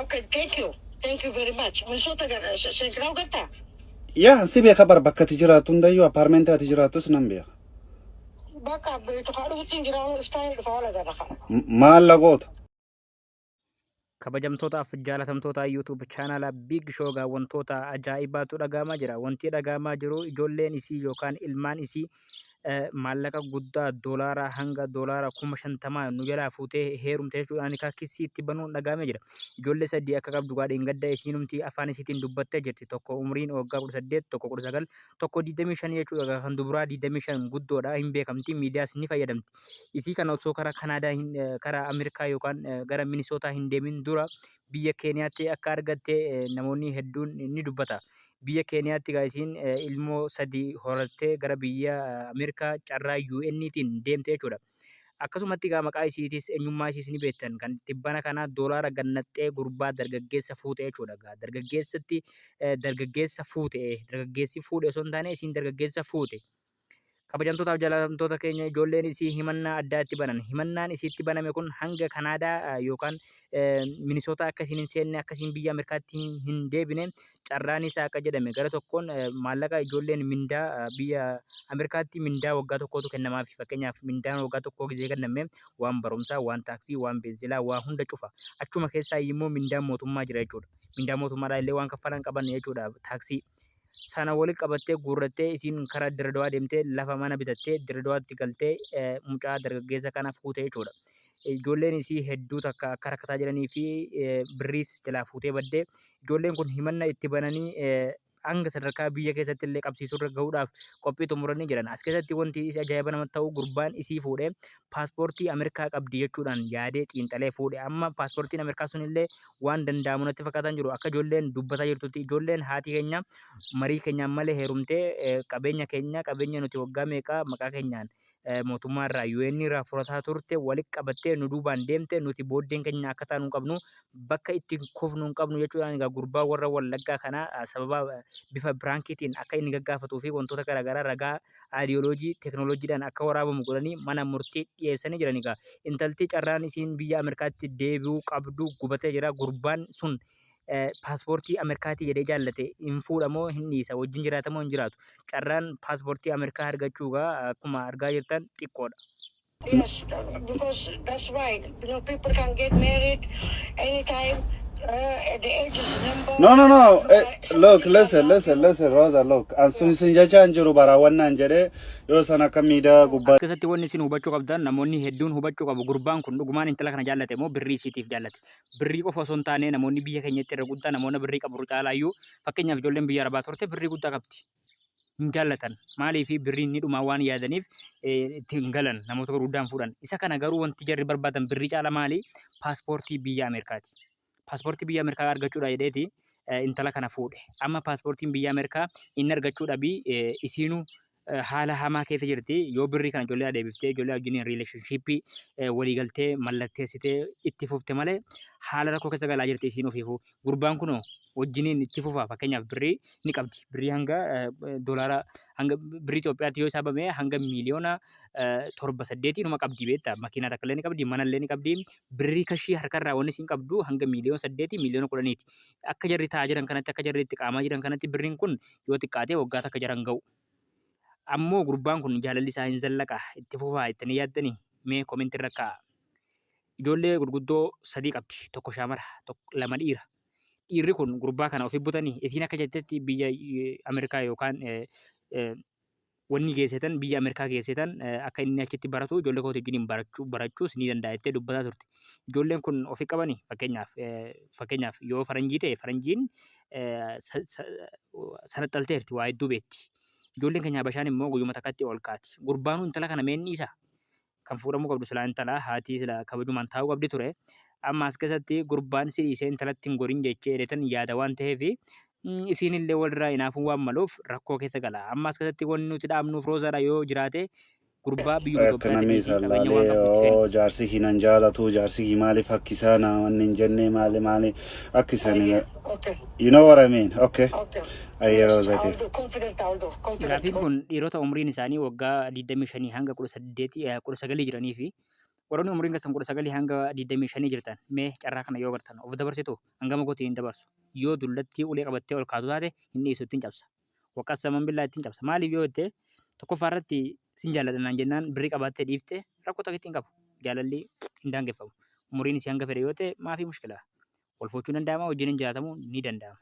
Okay, thank you. Thank you very much. Minnesota St. Cloud gartaa? Yaa, si beeka bar, bakka ati jiraattu hundayyuu, apartmentii ati jiraattus nan beeka. Bakka beektu kaa dhufutti hin jiraa, iftaan dhufa wal agarra kaa. Maal lagoota? Kabajamtootaaf jaalatamtoota YouTube chaanala Big Show gaa, wantoota ajaa'ibaatu dhagahamaa jira. Wanti dhagahamaa jiru, ijoolleen isii yookaan ilmaan isii maallaqa guddaa doolaara hanga doolaara 50,000 nu jalaa fuutee heerumte jechuudhaan kissii itti banuun dhagahamee jira. Ijoollee sadii akka qabdu gaa dheengadda isiinumti afaan isiitiin dubbattee jirti. Tokko umriin waggaa 18, tokko 19, tokko 25 jechuudha. Kan dubaraa 25 guddoodha, hin beekamti, miidiyaas ni fayyadamti. Isii kana osoo karaa Kanaadaa hin karaa Ameerikaa yookaan gara Minisootaa hin deemin dura biyya Keeniyaatti akka argatte namoonni hedduun ni dubbata. Biyya Keeniyaatti egaa isiin ilmoo sadii horattee gara biyya Ameerikaa carraa UN'tiin deemte jechuudha. Akkasumatti egaa maqaa isiitis, eenyummaa isiis ni beektan, kan tibbana kana doolaara gannaxxee gurbaa dargaggeessa fuute jechuudha. Egaa dargaggeessatti dargaggeessa fuute, dargaggeessi fuudhe osoo hin taane isiin dargaggeessa fuute. Kabajamtootaaf jaalatamtoota keenya, ijoolleen isii himannaa addaa itti banan. Himannaan isiitti baname kun hanga Kanaadaa yookaan Minisootaa akka isiin hin seenne, akka isiin biyya Ameerikaatti hin deebine carraan isaa akka jedhame. Gara tokkoon maallaqa ijoolleen mindaa biyya Ameerikaatti mindaa waggaa tokkootu kennamaafi. Fakkeenyaaf, mindaan waggaa tokkoo gizee kenname waan barumsaa, waan taaksii, waan beenzilaa, waa hunda cufa. Achuma keessaa immoo mindaan mootummaa jira jechuudha. Mindaa mootummaadhaa illee waan kaffalan qaban jechuudha, taaksii. Sana walitti qabattee guurrattee isiin karaa Dirredawaa deemtee lafa mana bitattee Dirredawaatti galtee mucaa dargaggeessa kana fuute jechuudha. Ijoolleen isii hedduu takka akka rakkataa jiranii fi birriis jalaa fuutee baddee, ijoolleen kun himanna itti bananii hanga sadarkaa biyya keessatti illee qabsiisurra gahuudhaaf qophii xumuranii jiran. As keessatti wanti isi ajaa'iba namatti ta'u, gurbaan isii fuudhee paaspoortii Ameerikaa qabdi jechuudhaan yaadee xiinxalee fuudhe. Amma paaspoortiin Ameerikaa sun illee waan danda'amu natti fakkaataa hin jiru. Akka ijoolleen dubbataa jirtutti, ijoolleen haati keenya marii keenyaan malee heerumtee qabeenya keenya, qabeenya nuti waggaa meeqaa maqaa keenyaan mootummaa irraa, UN irraa fudhataa turte walitti qabattee nu duubaan deemte, nuti booddeen keenya akka taanu hin qabnu, bakka itti kufnu hin qabnu jechuudhaan egaa gurbaa warra Wallaggaa kana sababa bifa prankiitiin akka inni gaggaafatuu fi wantoota garaagaraa ragaa aadiyooloojii teeknooloojiidhaan akka waraabamu godhanii mana murtii dhiyeessanii jiran. Egaa intalti carraan isiin biyya Ameerikaatti deebi'uu qabdu gubatee jira. Gurbaan sun paaspoortii Ameerikaatii jedhee jaallate hin fuudhamoo hin dhiisa? Wajjin jiraatamoo hin jiraatu? Carraan paaspoortii Ameerikaa argachuu egaa akkuma argaa jirtan xiqqoodha. Yes, because that's why people can get married anytime. The age is number. No, no, no. Somebody Look, can listen, love listen, you. listen, Rosa, look. An sun sin jechaa hin jiru bara wannaan jedhee yoo san akka miidiyaa gubbaa As keessatti wanni isin hubachuu qabdan, namoonni hedduun hubachuu qabu, gurbaan kun dhugumaan intala kana jaallate moo birrii isiitiif jaallate? Birrii qofa osoo hin taane, namoonni biyya keenyatti irra guddaa namoota birrii qabu caalaayyuu, fakkeenyaaf ijoolleen biyya Arabaa turte birrii guddaa qabdi. Hin jaallatan. Maaliif? Birriin ni dhumaa waan yaadaniif itti hin galan, namoota gurguddaan fuudhan. Isa kana garuu wanti jarri barbaadan birrii caala maali? Paaspoortii biyya Ameerikaati. Paaspoortii biyya Ameerikaa argachuudha jedheeti intala kana fuudhe. Amma paaspoortiin biyya Ameerikaa inni argachuu dhabii, isiinuu haala hamaa keessa jirti. Yoo birrii kana ijoollee deebiftee ijoollee wajjin relationshipii waliigaltee mallatteessitee itti fufte malee haala rakkoo keessa galaa jirti isiin ofiifuu. Gurbaan kunoo wajjiniin itti fufa? Fakkeenyaaf, birrii ni qabdi. Birrii hanga doolaara, hanga birrii Itoophiyaatti yoo hisaabame hanga miiliyoona 7, 8 numa qabdi beektaa. Makiinaa takka illee ni qabdi, mana illee ni qabdi. Birrii kashii harkarraa wanni isiin qabdu hanga miiliyoona 8, miiliyoona 10ti. Akka jarri taa'aa jiran kanatti, akka jarri itti qaamaa jiran kanatti, birriin kun yoo xiqqaate waggaa takka jaran ga'u. Ammoo gurbaan kun jaalalli isaa hin zallaqa, itti fufaa jettanii yaaddanii? Mee commentii irra kaa'a. Ijoollee gurguddoo sadii qabdi. Tokko shaamara, lama dhiira. Dhiirri kun gurbaa kana ofii butanii isiin akka jettetti biyya Ameerikaa yookaan wanni geessetan, biyya Ameerikaa geessetan, akka inni achitti baratu, ijoollee kootii wajjiniin barachuu barachuus ni danda'a jettee dubbataa turte. Ijoolleen kun ofii qabanii, fakkeenyaaf yoo faranjii ta'e, faranjiin sanaxxalteerti, waa hedduu beekti. Ijoolleen keenya Habashaan immoo guyyuma takkatti ol kaati. Gurbaanuu intala kana meen dhiisa? Kan fuudhamuu qabdu silaa intala haatii sila kabajumaan taa'uu qabdi ture. Amma as keessatti gurbaan si dhiisee intalatti hin gorin jechee jedhetan yaada waan ta'eef, isiin illee walirraa hinaafuu waan maluuf rakkoo keessa gala. Amma as keessatti wanni nuti dhaabnuuf Roozaadha yoo jiraate gurbaa biyyuma Akka Itoophiyaatti namni dhiisii qabeenya waan isaan qabdutti laalee kenni. oo jaarsi hinan jaalatu, jaarsi hi maaliif akkisaa na wanni hin jenne, maali maali akkisan. Okay. You know what I mean? Okay. Okay. Ayyee Yes, Rosa I'll kee. do confident. I'll do confident. Gaafiin kun dhiirota umriin isaanii waggaa 25 hanga 18, 19 jiranii fi Warroonni umriin keessan 19 hanga 25 jirtan mee carraa kana yoo agartan of dabarsitu? Hangama gootiin hin dabarsu. Yoo dullattii ulee qabattee ol kaatu taate hin dhiisu, ittiin cabsa. Waqassaman billaa ittiin cabsa. Maaliif yoo jette, tokkoffaa irratti sin jaalladha naan jennaan birrii qabaattee dhiifte rakkoo takka ittiin qabu. Jaalalli hin daangeffamu. Umriin isii hanga fedhe yoo ta'e maafii mushkilaa. Wal fuuchuun danda'ama, wajjin hin jiraatamu ni danda'ama.